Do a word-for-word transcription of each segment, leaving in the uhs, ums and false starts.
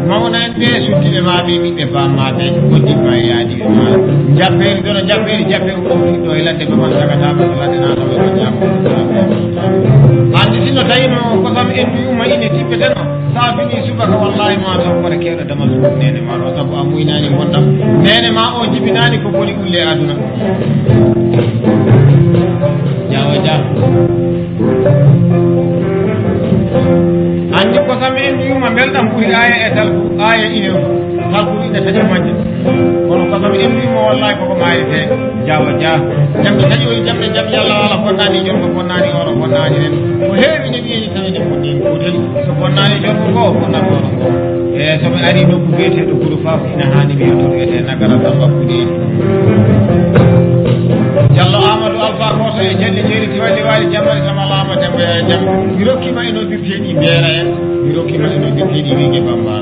Mawna en ɓe suddiɓe ma ɓe ɓiɓɓe bammaɓe, goddinɓe ma e yaadiɓe ma. Jappeeri dono jappeeri, jappe o ɗo e ladde, baba sagata ma ko ladde na tawa ko ñaamo. Andi sinno tawino kosam en yuma ine tippeteno, sa fini subaka wallahi ma taw kore kewɗo damal nene ma ɗo, sabu a muynani bonɗam. Nene ma o jibinani ko boni ulle aduna. Jawa ja. Anndi kosam en mbiyuma mbelɗam ɓuri aaya e talku, aaya ine talku ine taƴa majje. Kono kosam en mbiyuma wallahi koko maayete. Jawa ja. Jamɗe taƴi woni jamɗe jam yalla wala bonnani jonko bonnani oro bonnani ren. Ko heewi ne wiyeji tawi ne bonni en gotel. So bonnani jonko ko bonna goto ko. E so mi ari nokku biyeteɗo Guru Faf ina hani mi yottoɗo wiyete Nagara Samba Kuɗeeji. Jallo Amadou Alpha Koto e Jalli Jeeri Tiwali Wali Jamma e Sama Lama Demba Yaya Jam. Mi rokkima e noddirteɗi Beera en. Mi rokkima e noddirteɗi Wige Bamba.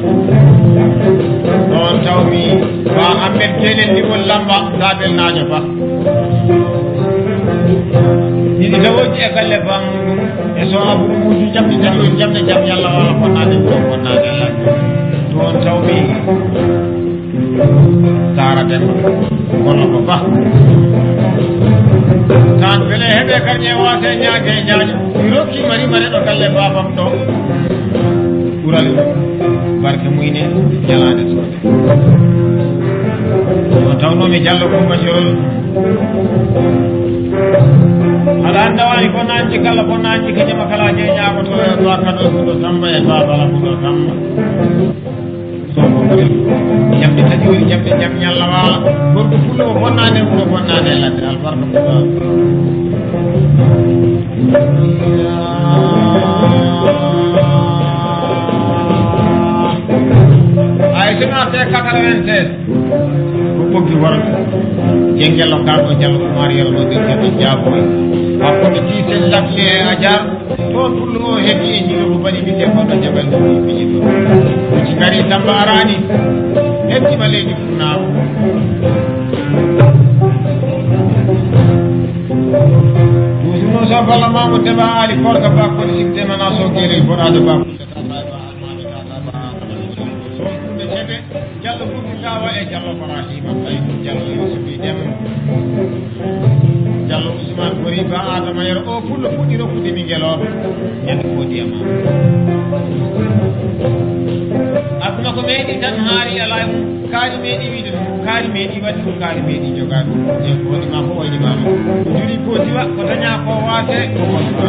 Ɗon tawmi Ba Ahmed Kelen Ndiwol Lamba Sabel Najo Ba. Ɗiɗi dawoji e galle Ba muɗum. E so Abou Moussa jamɗi taƴi woni jamɗe jam yalla wala bonnade wuro bonnade Allah. Ɗon tawmi Sara Demba. Kono ko Ba. Tan bele heɓe karñe wate ñaage e ñaaña. Mi rokki mari mare ɗo galle babam ɗo. Ɓural barke muyne ñalaande soode. Mo tawno mi Jallo Kumba Corol. Aɗa annda wani ko nanji kala ko nanji ka jama kala je ñaagoto e ba kado kudo Samba e ba bala kudo Samba. Sobo ko jamɗe taƴi woni jamɗe jam ñalla waala. Gorko fullo o bonnande wuro bonnande ladde albarka ko ba. Ay sina te quatre-vingt-seize. Ko ɓoggi worɓe. Jengel o garɗo Jallo Umar Yero no dirte ɓe jaaboy. Hakkunde Siise Lakle e Ajar. Toon pullo o heɓi e jiiɗo ko bani ɓiɗɗe gonɗo jabal ɗum ɓiɓɓe ɗiɗo. Ci ngari Samba arani. Heɓtima leydi Funaako. Duusuno so balla maamo Deba Ali Korka Bakko Sik Demana so Gere Boɗaade Bakko. Jallo Fuuti Tawa e Jallo Ibrahima Saydu, Jallo Yusufi Dem, Jallo Usman Gori Ba Adama Yero, o pullo fuɗɗi rokkude mi ngelooɓe, ñande foodi e ma. Aduna ko meeɗi tan haari alaa e mum, kaari meeɗi wiide ɗum, kaari meeɗi waɗi ɗum, kaari meeɗi jogaa ɗum, e ko waɗi ma ko wayni ma ɗum. Juri ko diwa, ko dañaa ko waate, ko waɗi ma.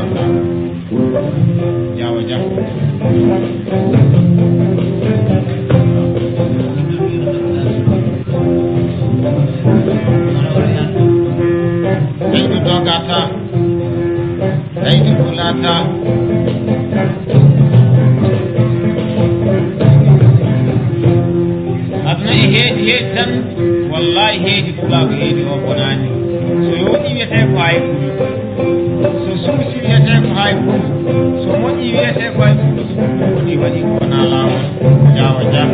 Jawa, jawa. Ɓeydu dogata. Ɓeydu hulata. Aduna e heedi, heedi tan. Wallahi heedi. Pulaagu heedi o bonaani. So yooɗi wiyetee ko hay pul. So suusi wiyetee ko hay pul. So moƴƴi wiyetee ko hay pul. So ɗum woni waɗi ko wonaa laawol. Jaawa jam.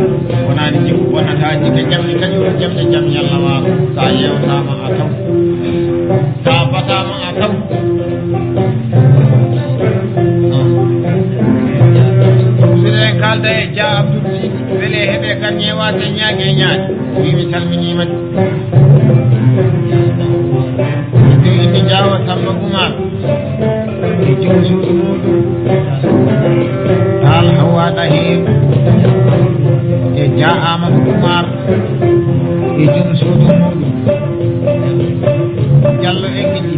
Wonaani jikku bonataaji ka jamɗe kañum jamɗe jam yalla waalo. So a yeewtaama a taw. So a bataama a taw. Musidɓe en kaalda e Dia Abdoul Sidi. Wele heɓe kan ñeewaate ñaage e ñaage. Wi mi salminiima. Ɓe inni Jaawa Samba Umar e joom suudu muuɗum, Taal Hawwa Ɗahiir e Jaa Aamadu Umar e joom suudu muuɗum, Jallo Engiji.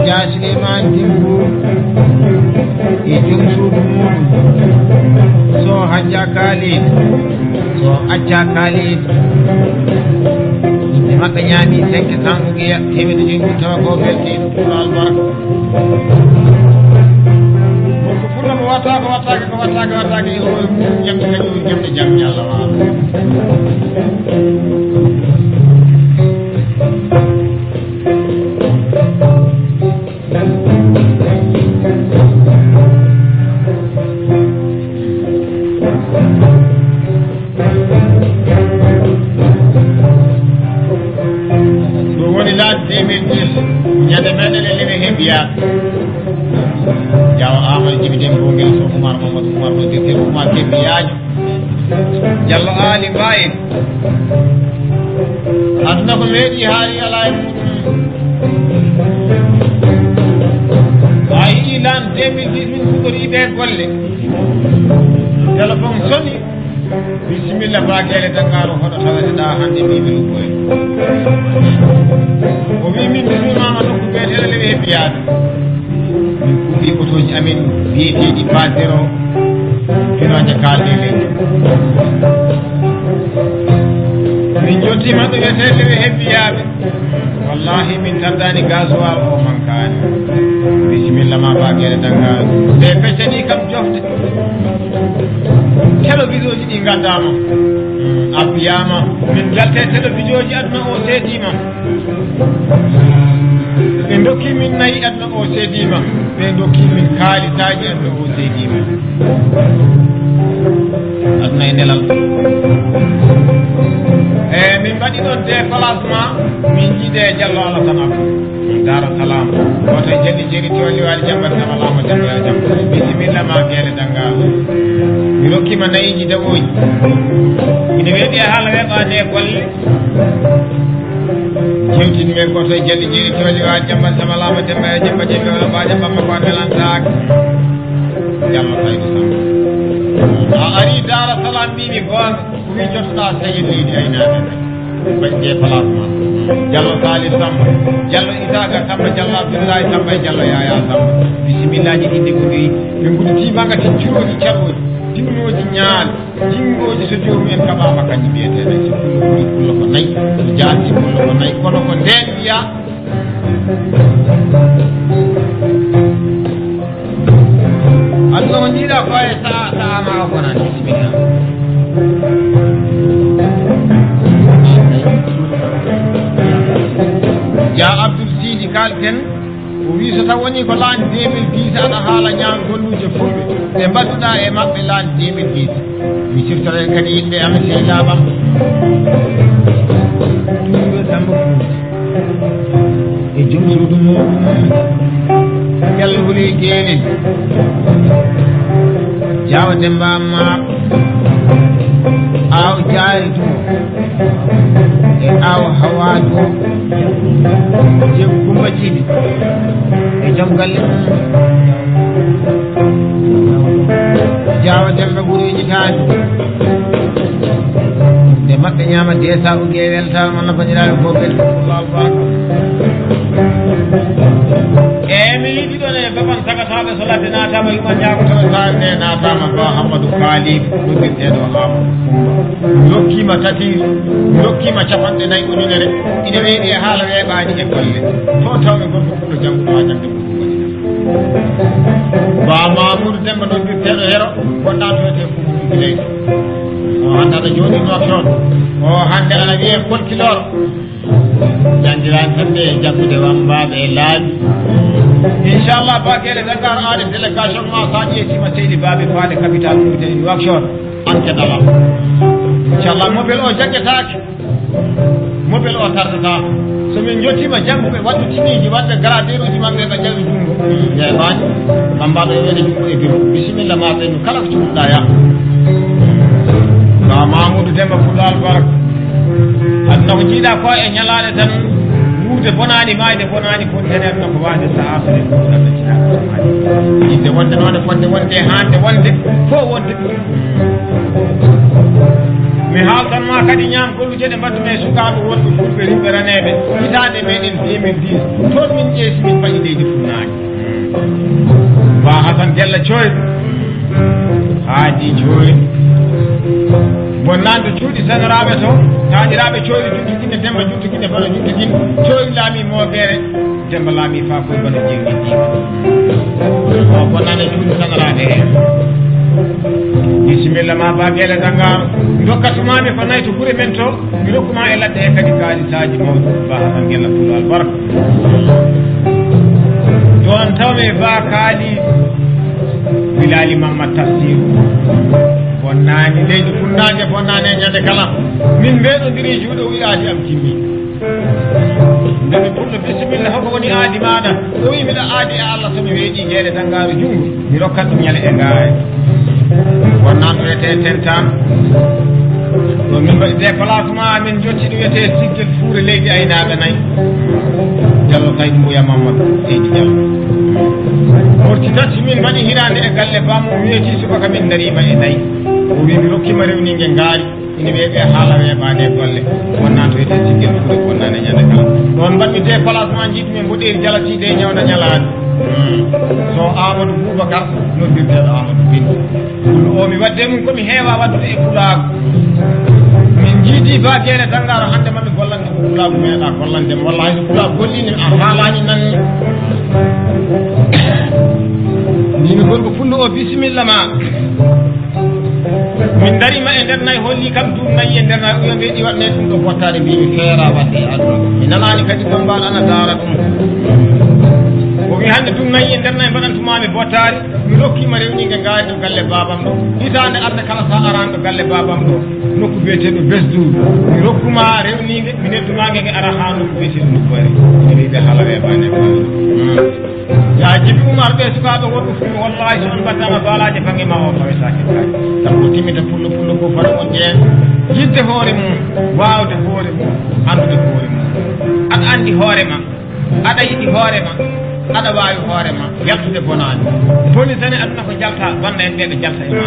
Dia Souleymane Dimbo e joom suudu muuɗum, so Hajja Khalid, so Acca Khalid. Yimɓe maɓɓe ñaami cinq cent ugiya, teemedde joyi mum tawa ko belɗi ɗum albarka. Ko fulla mo wattaaka, wattaaka, ko wattaaka, wattaaka, e o ñamde kañum ñamde jam ñalla waalo. Ɗum woni l'an deux mille dix, ñande meɗen e lene he mbiya, Jawa Amadou Jibi Dembo, ngel so Oumar Mamadou Oumar, ɗo deftere Oumar Kebbi Yaajo. Jallo Aali Mbaye. Aduna ko weeɗi, haari alaa e muɗum. A yii lan deux mille dix, min fuɗɗori yiɗde golle. Téléphone soni. Bisimilla, Ba Geele Dangaaru, hoɗo taweteɗaa hannde, mbiimi luggoye. O wii min, mi wiimaama nokku biyeteeɗo Lewe Hebbiyaaɓe. Min kuuɓi otooji amen biyeteeɗi Pas Zéro, pinooje kaalde leydi. Min njottiima ɗo wiyetee Lewe Hebbiyaaɓe. Wallaahi, min tardani gasoil o mankaani. Bisimilla ma, Ba Geele Dannga. Nde pecce ɗi kam jofde. Télévision ji ɗi ngaddaama. Mm, a fiyaama. Min njalte télévision ji, aduna o seediima. Ɓe ndokki min nayi, aduna o seediima. Ɓe ndokki min kaalisaaji, aduna o seediima. Aduna e nelal. E min mbaɗi ɗon déplacement, min njiide Jallo Alasan Abou. Daara Salaam. Woto e Jalli Jeeri Tooli Waali Jambar Sama Laama Jambar Jambar. Bisimilla ma Geele Dannga. Mi rokkiima nayiiji dawooji. Ina weeɓi e haala weeɓaade e golle. Jewtini men ko to e Jalli Jeeri Tooli Waali Jambar Sama Laama Jambar Jambar Jambar Wala Baaja Bamma ko a melantaake. Jallo Saydu Samba. A ari Daara Salaam, mbiimi goonga. Ko wi jottoɗaa Sayid Leydi Aynaaɓe ɓe. Bañde place ma. Jallo Sali Samba. Jallo Isaaga Samba. Jallo Abdullahi Samba. E Jallo Yaya Samba. Bisimillaaji ɗiɗi ko wi. Ɓe ngudditii magasin cuuɗi carooji. Dinnooji ñaali. Jinngooji so joomum en kaɓaama kañum mbiyeteeɗo. So pullo ɓuri pullo ko nayi. So jaasi pullo ko nayi. Kono ko ndeen mbiyaa. Aduna ko njiiɗaa ko e sa'a, sa'a ma o konan. Bisimilla. Ya Abdoul Sidi, kalten, o wii so taw wonii ko l'an deux mille dix, aɗa haala ñaam golluuje fulɓe, ɗe mbaɗuɗaa e maɓɓe l'an deux mille dix. Mi siftoren kadi yimɓe am, sehilaaɓe am. Tuuba Samba Fuuta. E jom suudu muɗum, Jallo Wuli Geelel, Jaawa Demba Ammaar, Aaw Jaari to, e Aaw Hawa to, Jeeku Kumba Jibi, e jom galle mum, Jaawa Demba Ɓuri Jitaani. Nde maɓɓe ñaama deesa uge weltaama, malla banndiraaɓe fof ɓe ɗum Allahu Akbar. Eeyi, mi yiɗi ɗon e baban sagataaɓe so ladde naataama, yuma ñaagoto e saare nde naataama, Ba Amadou Faali, noddirteeɗo Amadou Kumba. Mi rokkiima tati, mi rokkiima capanɗe nayi ujunere, ina weeɗi e haala weeɓaani e golle. To tawɓe gorko fuɗɗo janngude haa jannde. Ba Mamoudou Demba noddirteeɗo Yero, gonɗaa to wiyetee Fuuta Gileydi. O hannde aɗa jooɗii Nouakchott. O hannde aɗa wiyee Kolkilor. Janndiraan tan nde e jaggude wammbaaɓe e laabi. Inchallah, Ba Geele Dakar, aade délégation ma, so a ƴeewtiima seydi Baabe faade capitale Mauritanie Nouakchott, enquête alaa. Inchallah, mobel o jaggetaake. Mobel o tardata. So min njottiima jannguɓe, waɗɓe timiiji, waɗɓe garadeeruuji maɓɓe, ɓe ƴawi junngo. Yeeɓaani. Bammbaaɗo e wiyde junngo e biro. Bisimilla ma, ɓennu kala ko cuɓiɗaa, yah. Ba Mamoudou Demba Pullo Albarka. Aduna ko njiiɗaa ko e ñalaaɗe tan. Wuurde bonaani, maayde bonaani, ko ndeneer no ko waasde sahaa so en ɗum tan. Yidde wonde noon e fodde wonde e haande wonde, fof wonde. Mi haaltan ma kadi ñaam golluuje ɗe mbaɗmi e sukaaɓe wonɓe fulɓe rimɓe raneeɓe hitaande meɗen deux mille dix. Toon min ƴeesi, min paƴi leydi funnaange. Ba Hasan Gella Coy, Haadi Coy. Bonnande cuuɗi sanaraaɓe to, taaniraaɓe Coyli Juntu Kinne, Demba Juntu Kinne, Bano Juntu Kinne, Coyli laami Moogere. Demba laami faa koy bana jeewi ɗi. O bonnane cuuɗi sanaraade heen. Bisimilla ma, Ba Geele Dannga. Ndokkatuma mi ko nayi to gure men to. Mi rokkuma e ladde he kadi kaalisaaji mawɗi. Ba Hasan Gella Pullo Albarka. Ɗoon tawmi Ba Kaali. Bilali Mamma Tafsiru. Bonnaani leydi funnaange, bonnaani e ñande kala. Min mbeeɗondiri juuɗe, o wiyaade am timmi. Nde mi pullo bisimilla, hoko woni aadi maaɗa? O wi, miɗa aadi e Allah, so mi weeƴi jeere tangaaru junngo, mi rokkat ɗum ñale e ngaaya. Wonnaan wiyetee tentaan. Ɗo min mbaɗi déplacement, min njotti ɗo wiyetee Siggel Fuure, leydi aynaaɓe nayi. Jallo Kaydi Mbuya Mamadou Seydi Jallo. Ɓorti tati min mbaɗi hiraande e galle bam, o weeti subaka min ndariima e nayi. O wi, mi rokkiima rewniinge ngaari. Ina weeɓe haala weeɓaade e golle. Wonnaan to wiyetee Siggel Fuure, wonnaan e ñande kala. Ɗoon mbaɗmi déplacement, njiɗmi mboɗeeri jalatiiɗe e ñawna ñalaande. Hmm. So Amadou Boubacar, noddirteeɗo Amadou Bindi. Pullo o mi waɗde mum ko mi heewa waɗdude e pulaagu. Min njiidi ba geene tanngaaro hannde ma mi gollande ko pulaagu meeɗa gollande ma. Walla hay so pulaagu golliimi a haalaani nan. Mbimi gorko pullo o bisimilla ma. Min ndariima e nder nayi, holli kam duum nayi e nder nayi, uyo mbeɗi waɗnee ɗum ɗo bottaade, mbimi feera waɗde e aduna. Mi nanaani kadi Bambaal ana daara ɗum. O wi hannde duum nayi e nder nayi mbaɗantumaami bottaari, mi rokkiima rewniinge ngaari to galle baabam ɗo. Hitaande arde kala so a araani to galle baabam ɗo, nokku biyeteeɗo Besduudu. Mi rokkuma rewniinge, mi nedduma nge, nge ara haa nokku biyeteeɗo Ndubbari. Ene yiɗi haala weeɓaani e golle. Hmm. Ya Jibi Umar, ɓe sukaaɓe worɓe fof, wallahi, so on mbaɗdaama baalaaje bannge ma o, fawetaake kay. Sabu ko timmita pullo, pullo ko fota wonde heen. Yiɗde hoore mum, waawde hoore mum, anndude hoore mum. Aɗa anndi hoore ma, aɗa yiɗi hoore ma, aɗa waawi hoore ma, yaltude bonaani. Boni sene aduna ko jalta, bannda en ɓe ɓe jalta e ma.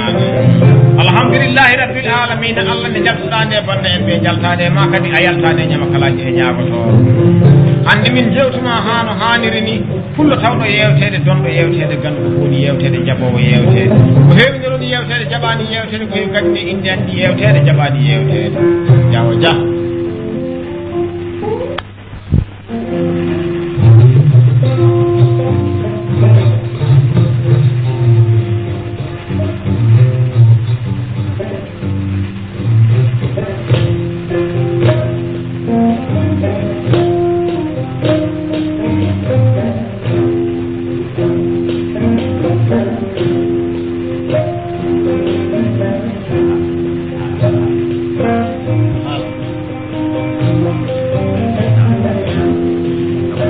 Alhamdulillahi Rabbil Alamina, Allah nde jaltuɗaa nde, bannda en ɓe jaltaade e ma, kadi a yaltaade e ñamakalaaji e ñaagotoo. Hannde min njeewtuma haa no haaniri ni. Pullo tawɗo yeewteede, donɗo yeewteede, ganndo ko woni yeewteede, jaɓoowo yeewteede. Ko heewi noon yeewteede, jaɓaani yeewteede, ko heewi kadi ne innde anndi yeewteede, jaɓaani yeewteede. Jaawo jah.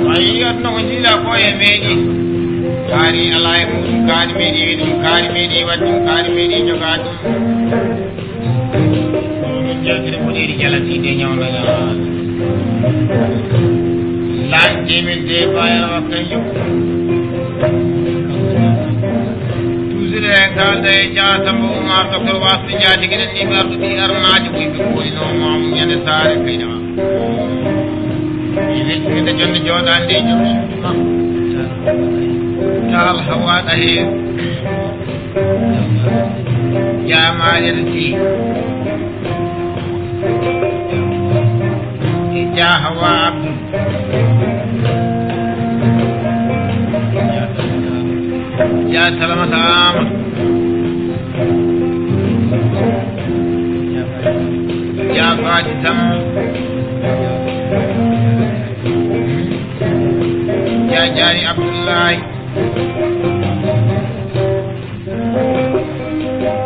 A yii aduna ko njiiɗaa ko e meeɗi. Kaari alaa e muɗum, kaari meeɗi wiɗum, kaari meeɗi waɗɗum, kaari meeɗi jogaɗum. Ɗum jewtere mboɗeeri jalatiinde ñawna ñawna. Laaj demin de baya wakkanjo. Toujours en kaalda e Dia Samba Oumar, docteur Wasde Dia, tigi nen ɗiɓe arɗo ɗi arnaaji ko yimɓe koolino maamu ñande saare kayna. Mi weltinirde jonde jooɗaande e joom suudu ma. Taal hawaɗa heen. Jaamaɗen si. Dia Hawa Abdou. Dia Salamata Ama. Dia Fadi Sam. Dia Jaari Abdullahi.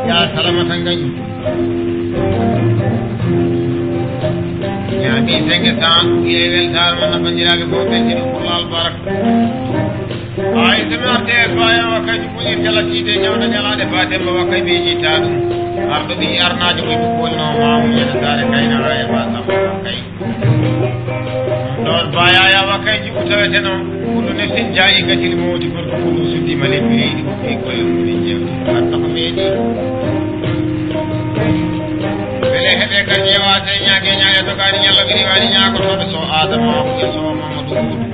Ya Salamata Ngañi. Ya mi senge tan, wiye weltaare ma, nafandiraaɓe fof, ɓe sino pour l'albaraka. Ay, so mi arde e Baaya Wakay, Juɓɓunir Jala Siide, ñawna ñalaaɗe Ba Demba Wakay, ɓe yiita ɗum. Arɗo ɓiyi arnaajo ko Juɓɓunoo maamu, ñande saare kayna, ay, Ba Samba Wakay. Ɗoon Ba Yaya Wakay Juɓɓu taweteno, kullu nefsin jaa'i katil mawti, gorko kullu suddiima lebbi leydi, ko ɓiyi koye mum en jewte. Arta ko meeɗi. Wele heɓe ka ƴeewaade ñaage ñaage dogaani ñalla ɓe riwaani ñaagotooɓe so Adama o e so Mamadou Hudu.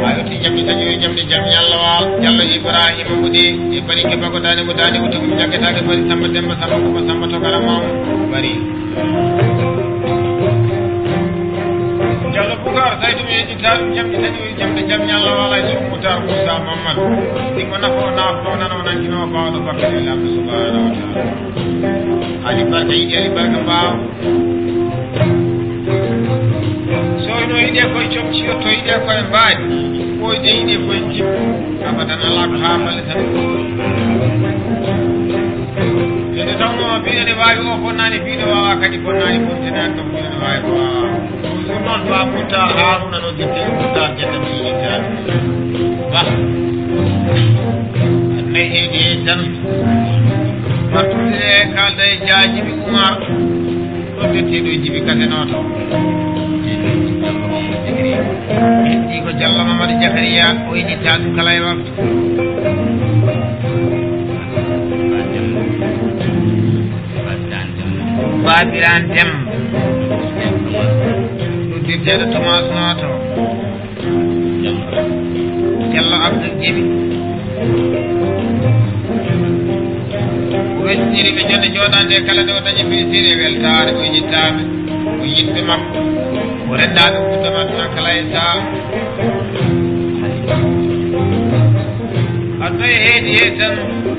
A yotti jamɗi taƴoyi jamɗi jam Yalla Waal, Jallo Ibrahima Mbuɗe, e Barike Bago Daane mo Daane wuti mo jaggataake Bari Samba Demba Samba Kuba Samba Tokara Mamu Bari. Jallo Bukar Saydu mi yejjita ɗum jamɗi taƴoyi jamɗi jam Yalla Waal, ay Suru Mutar Musa Mamman. Ɗimo nafo o naafo o nano o nanjino o bawɗo bakkale Lamɗo subhanahu wa taala. Ali Barka yiɗi Ali Barka mbaaw. So no yiɗe koye comci, to yiɗe koye mbaadi, ɓooyde yiɗe koye jippu, abadan alaa ko haa falle tan. Ene tawno mbiɗen e Waawi o bonnaani piiɗo waawaa kadi bonnaani bonte nan ɗum piiɗo waawi ko waawaa. Ɗum noon ba Mouta Haruna no jette Mouta jette mi yiɗi tan. Ba. Annayi heedi heedi tan. Battude kaalda e jaaji mi Umar. Ɗo jette ɗo jibi kase nooto. Ɗi ko Jallo Mamadou Jakariya o yiɗi tan kala e waktu. Baabiraan Demba. Noddirteeɗo Tomas Nooto. Jallo Abdul Jebi. O weltiniri ɓe jonde jooɗaande kala nde o dañi ministiri e weltaare, o yiɗitaaɓe, o yiɗɓe makko, o renndaaɓe ɓurɗo maɓɓe kala e saha. Aduna e heedi heedi tan,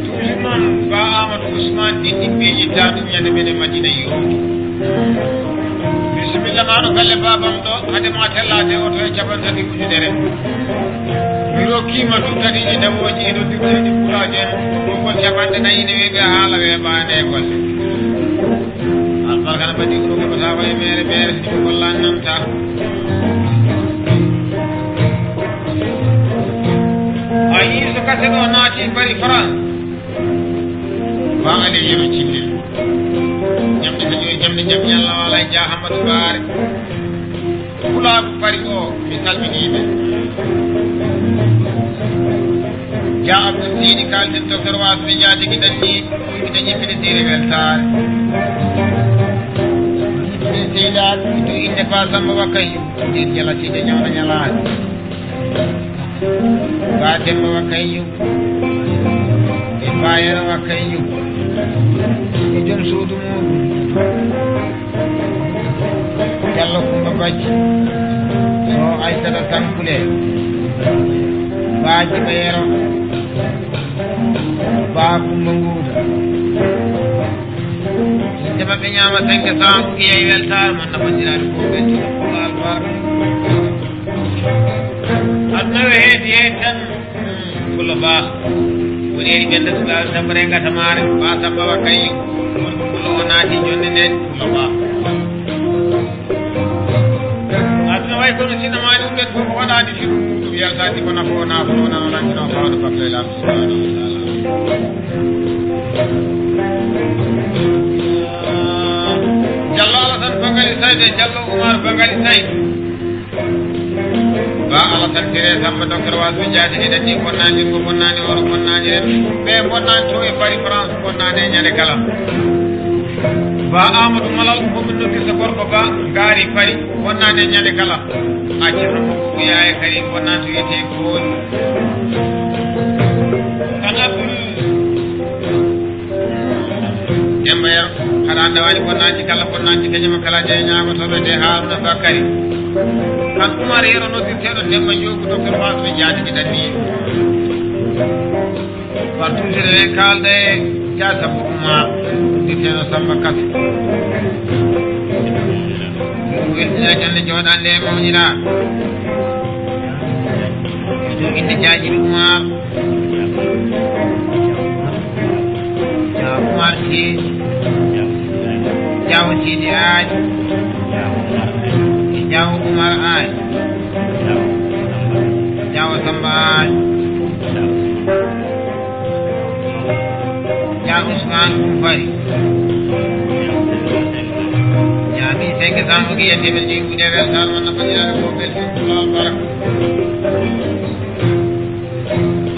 toujours noon Ba Amadou Ousmane ɗin ɗi peeñitta ɗum ñande men e Madina yowti. Bisimilla ma ɗo galle babam ɗo, hade ma tellaade oto e capanɗe tati ujunere. Mi rokkiima ɗum tati ɗi dawooji e noddirteeɗi kuraaji en, konngol capanɗe nayi ne weeɓi haala weeɓaande e golle. Albarka no mbaɗi ɗum ko tawa e mere mere si ɗum gollani noon tan. A yii so kase ɗo naati bari France. Ba Aliou Yero Cinde. Ñamde ko joyi jamde jam ñalla wala e Jah Hammadou Bare. Pulaagu Paris o, mi salminii ɓe. Jah Abdou Sidi, kaalten docteur Wasɓe Jaatigi danni, mi dañi ministiri weltaare. Ministiri Seydaat, mi du inde Ba Samba Wakkay, ɗin jala Sidi ñawna ñalaani. Ba Demba Wakkay yu. E Ba Yero Wakkay yu. E joom suudu muɗum. Jallo Kumba Bacci, Sow Aysata Tankule, Baaji Ɓeyero, Ba Kumba Nguuda. Inde maɓɓe ñaama sanke saamu, ɓiya e weltaare mon, no banndiraaɓe fof ɓe tuma Pulaar Ba. Aduna o heedi heedi tan. Pullo Ba. Woni eri ɓen ɗo Pulaar Samba Renga Tamaare, Ba Samba Wakkay. Pullo o naati jonde nden, Pullo Ba. Aduna way kono sinamaani ɗum ɗen fof ko waɗaani fii ɗum ɗum yaltaani ko nafo o naafo o nano lanndino ko waɗa bakle lam subhanahu wa taala. Jallo Alasan Bangali Sayde, Jallo Umar Bangali Sayde. Ba Alasan Tiree Samba Docteur Wasɓe Jaatigi ɗen ni bonnaani ko bonnaani woro bonnaani ren. Ɓe bonnaani to e Paris France bonnaani e ñande kala. Ba Amadou Malal ko min noddirta gorko Ba ngaari Paris bonnaani e ñande kala. Accirno ko ko yaaya kadi bonnaani to wiyetee Kooli. Kan Abdul Demba Yero, haɗa annda waɗi bonnaaji kala, bonnaaji kañum kala je ñaagotooɓe de Haruna Bakari. Kan Umar Yero noddirteeɗo Demba Njoogu, docteur Fatou ɓe jaatigi danni. Partout je ne kaalda e Dia Samba Uma, noddirteeɗo Samba Kas. Ɗum weltina jonde jooɗande e mawnira. Ɗum inde jaaji Umar. Jaw Umar Sy, Jaw Sidi Aaj, Jaw Umar Aaj, Jaw Samba Aaj, Jaw Usman Bufari. Jaami senge sambugi e temen ɗi wude weltaare mon naɓɓaniraade ko ɓe albarka.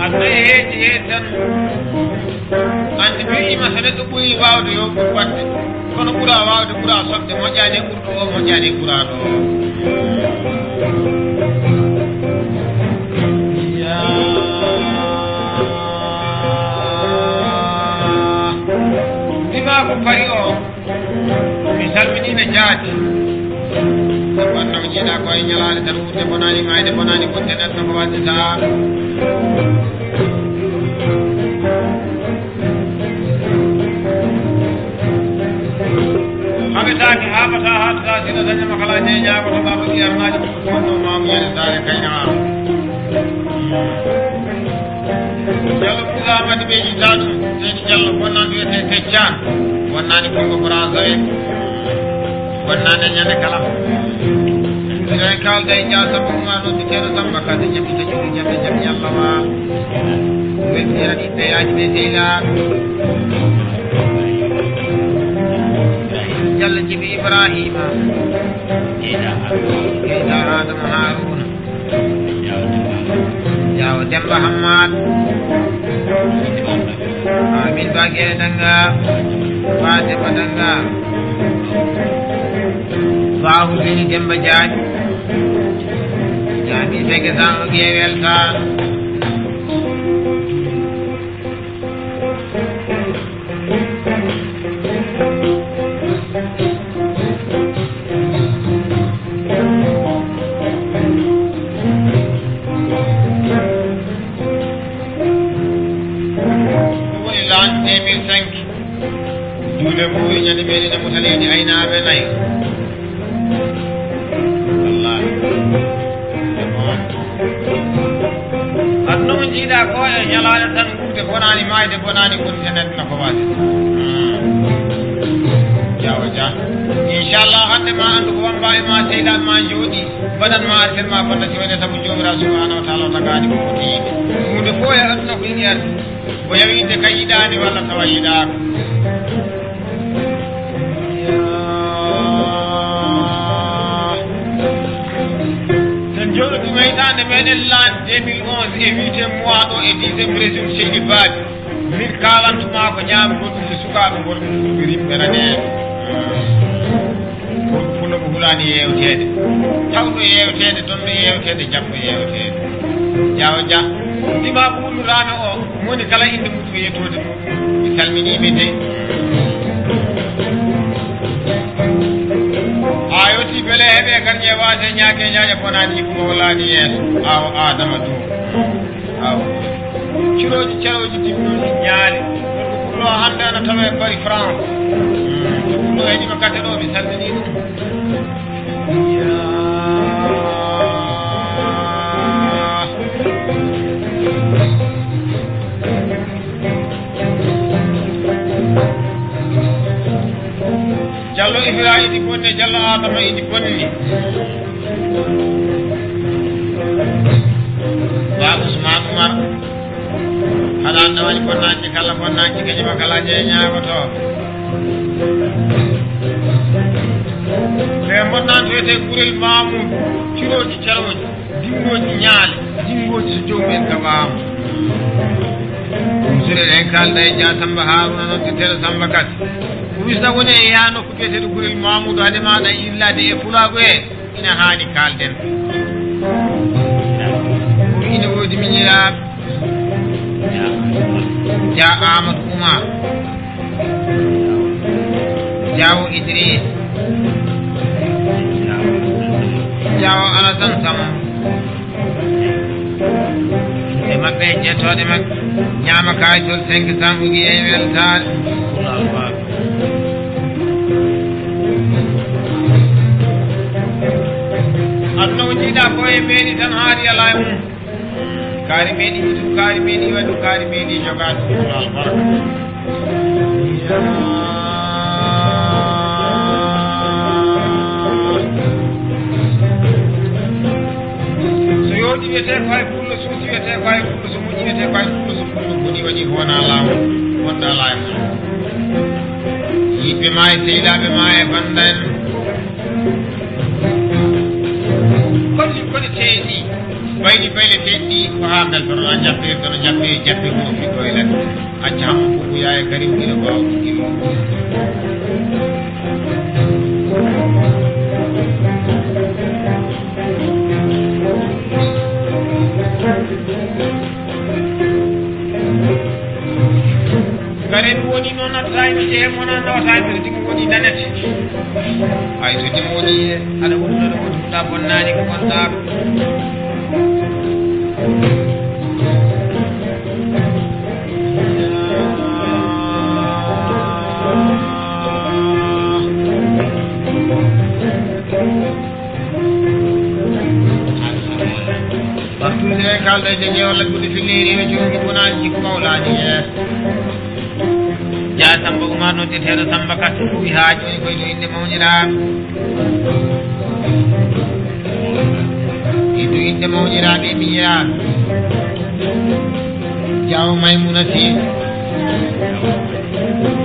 Aduna e heedi heedi tan. Anndi mi wiima so neɗɗo ɓuri waawde yo ɓur waɗde. Kono ɓura waawde ɓura soɓde moƴƴaani e ɓurɗo o, moƴƴaani e ɓuraaɗo o. Yaa. Ndimaagu Paris o. Mi salminiino jaati. Wonno ko jiiɗaa ko e ñalaande tan wuurde bonaani, maayde bonaani, bonde neɗɗo ko waɗde sahaa. Haɓetaake, haaɓataa, haaɗataa, sino dañama kala ne ñaagoto ɓaaɗo ƴeernaaji ɗum ko wonno maamu ñande saare kayna. Jallo Moussa Amady ɓe yiɗaa ɗum, seydi Jallo, wonnan wiyetee Tejjaan, wonnaani Kongo Ande ñande kala. Ɓe kaalda e Dia Samba Oumar, nodditeeɗo Samba Kane, jaɓi taƴude jaɓe, jaɓi Allah ma. Weltinira ɓiɓɓe yaaji ɓe sehilaa. Jallo Jibi Ibrahima. Keyda Adama Haruna. Jaawo Demba Hammat. Amin Ba Gere Danga. Ba Demba Danga. Ba Huseni Demba Diagne. Jami Sege Sango Gewel Sar. Ɗum woni l'an deux mille cinq. Duule mbuuwi ñande meeɗen e Mutaleeji aynaaɓe nayo. Wallaahi. Aduna mo njiiɗaa ko e ñalaande tan, wuurde bonaani, maayde bonaani, woni tan aduna ko waade. Hmm. Jaawa Jah. Inchallah, hannde ma anndu ko wamba e ma, sehilaɓe ma njooɗi, mbaɗan ma affaire ma, bonna si wone sabu Joomiraaɗo subhanahu wa taala o tagaani ko foti yiide. Huunde fof e aduna ko yiɗi arde. O yawiinde ka yiɗaani walla tawa yiɗaaka. Sen jooɗo ɗum e hitaande meɗen l'an deux mille onze e huitième mois ɗo e dixième régime Seydi Baabi. Min kaalantuma ko ñaamgol ɗum e sukaaɓe worɓe fulɓe rimɓe raneeɓe. Ko ɗum fulo ko hulaani yeewteede. Tawɗo yeewteede, donɗo yeewteede, jaɓɗo yeewteede. Jaawa Jah. Ndima ko wulluraano o, moni kala innde mum ko yettude mum. Mi salminii ɓe de. A yewti bele heɓe garñe waase ñaake ñaaƴe bonaani ko mawlaani yeeso. Aawo Aadama Duum. Awo. Cirooji carooji dimmuuji ñaale. Ɗo ko pullo hannde ana tawa e Paris, France. Hmm, ko pullo heɗima kate ɗo, mi salminii ɗum. Jallo Ibra idi bonne, Jallo Adama idi bonne. Ba Ousmane Oumar. Haɗa annda waɗi bonnaaji kala bonnaaji kañum kala jeeñaago to. Ɓe bonnaan wiyetee Gurel Mamoudou, cirooji carooji, dinnooji ñaale, dinnooji so joomum en gaɓaama. Ɗum suren en kaalda e Dia Samba Haruna noddirteeɗo Samba Kane. Ɗum wisa woni e yaa nokku biyeteeɗo Gurel Mamoudou, hade maaɗa illade e pulaagu he. Ina haani kaalden. Ko ina woodi miñiraaɓe. Dia Amadou Oumar. Diawo Idriss. Diawo Alassane Sam. E maɓɓe e jettooɗe maɓɓe. Ñaama kaay tol cinq cent ugi e weltaare. Aduna ko jiiɗa ko e meeɗi tan haari alaa e mum. Kaari meeɗi idu, kaari meeɗi waɗu, kaari meeɗi jogaɗo. Albarka. So yooɗi wiyetee ko hay pullo, suusi wiyetee ko hay pullo, so moƴƴi wiyetee ko hay pullo, so pullo boni waɗi ko wona laamu, wonɗa laamu. Yiɗɓe ma e sehilaaɓe ma e bannda en. Konni koni teeɗi, bayli bayle teeɗi ko haa beltoto, no jappe, no jappe, jappe ko fiɗɗo e ladde. Acca hammo fof ko yaaya Karim ina waawa ɗum. Kare ɗum woni noon, addataa e mi jehe mona, nawata e mi, ɗum woni nanete. Hay so ɗum woni, aɗa woni ɗo, ɗo woni fuɗɗa bonnaani ko bonɗa. Waxtu ne kaalda e jege walla guddi filliri e jooɗi bonaani jikku mawlaani yeeso. Dia Samba Umar noddeteeɗo Samba Ka, ɗum wi haa jooni koy to innde mawniraaɓe. E to innde mawniraaɓe mi yeyaa. Jaawo Maymuna Si.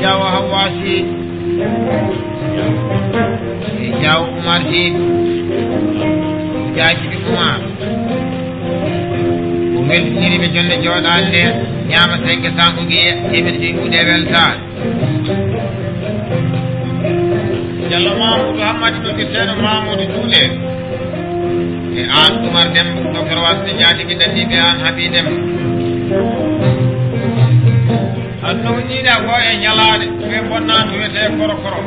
Jaawo Hawwa Si. E Jaawo Umar Si. Jaaji bi Umar. O weltiniri ɓe jonde jooɗaande nde, ñaama senge sango giye, eɓe siwude weltaade. Jallo Mamadou Hammadi noddirteeɗo Mamadou Juule. E aan Umar Demba, docteur Wade, jaatigi dandiiɓe aan Habi Demba. Aduna wonniiɗa ko e ñalaade, ɓe bonnaa to wiyetee korokoro.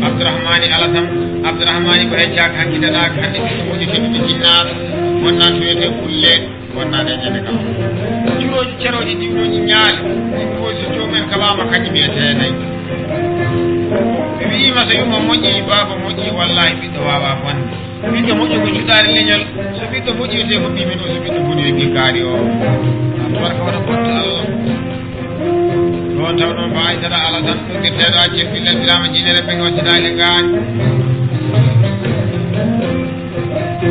Abdourahmani Alassane, Abdourahmani ko heccaaka, hanki daɗaaka, hannde ɓe moƴƴi teddude jinnaaɗo, bonnaa to wiyetee Kulle, bonnaade e ñande kam. Curooji cerooji diwlooji ñaali, ɗi ɗo so joomum en kaɓaama, kañum mbiyetee nayi. Mi wi'ii ma so yumma moƴƴi, baaba moƴƴi, wallaahi ɓiɗɗo waawaa bonde. Ɓiɗɗo moƴƴo ko cuɗaari leñol, so ɓiɗɗo moƴƴi wiyetee ko ɓii men o, so ɓiɗɗo boni wiyetee kaari o. Barka wona bonta Allah. Ɗon taw noon Ba Aysata Alasan, ɗum ɓe teeɗo accen ɓillal Birama Jiinere ɓe wattitaake ngaani.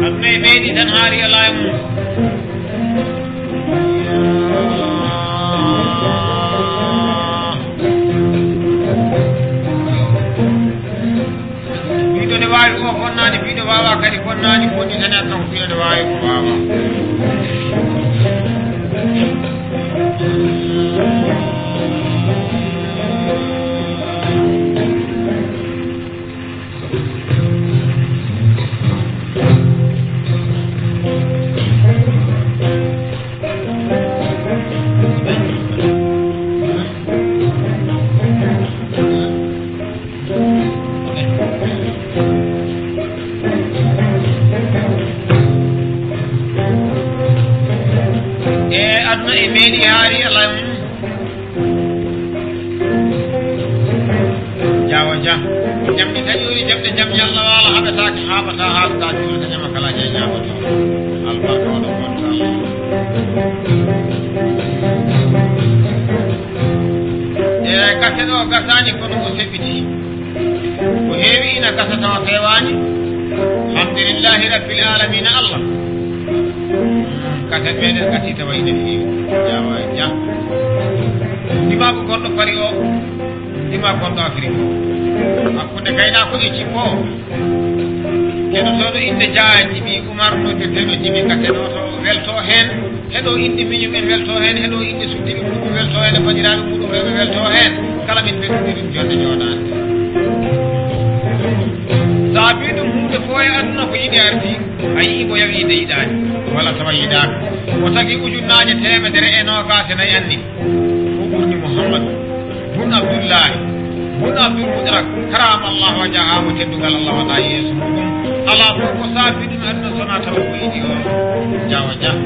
Aduna e ɓeydi tan haari alaa e mum. Ɓiɗɗo ne waawi o bonnaani, ɓiɗɗo waawaa kadi bonnaani, bonni tan aduna ko ɓiɗɗo ne waawi ko waawaa. E aduna e meeɗi haari Alla e mum. Jaawo Jah. Jamɗi taƴoori, jamɗe jam Yalla waala, haɓetaake, haaɓataa, haaltaa, juulata, ñama kala jey ñaamoto. Albarka oɗo bonta. E gase ɗo gasaani kono o seɓiti. Ko heewi ina gasa tawa feewaani. Alhamdulillahi Rabbil Alamina Allah. Kasen meɗen gasi tawa ina feewi. Jaawa jam. Ndimaagu gonɗo Pari o, ndimaagu gonɗo Afrik o. Hakkunde gaynaako e jimmo o. Keɗotooɗo innde Jaaji ɓii Umar no jotteno jimi kasen o to welto heen. Heɗo inɗe miñum en welto heen, heɗo inɗe sukkiɓe muɗum welto heen, e bandiraaɓe muɗum rewɓe welto heen. Kala min ɓe ɗum ɗum jonde jooɗaande. Saabi ɗum huunde fof e aduna ko yiɗi ardi, a yii mo yawi de yiɗaani, walla tawa yiɗaaka. O tagi ujunnaaje teemedere e noogaas e nayi anni. O ɓurni Muhammadu. Bun Abdullahi, bun Abdul Mutalib, karama Allah wajaha mo teddungal Allah waɗa e yeeso muɗum. Alaa fof ko saabi ɗum aduna sona tawa ko yiɗi o. Jaawa jah.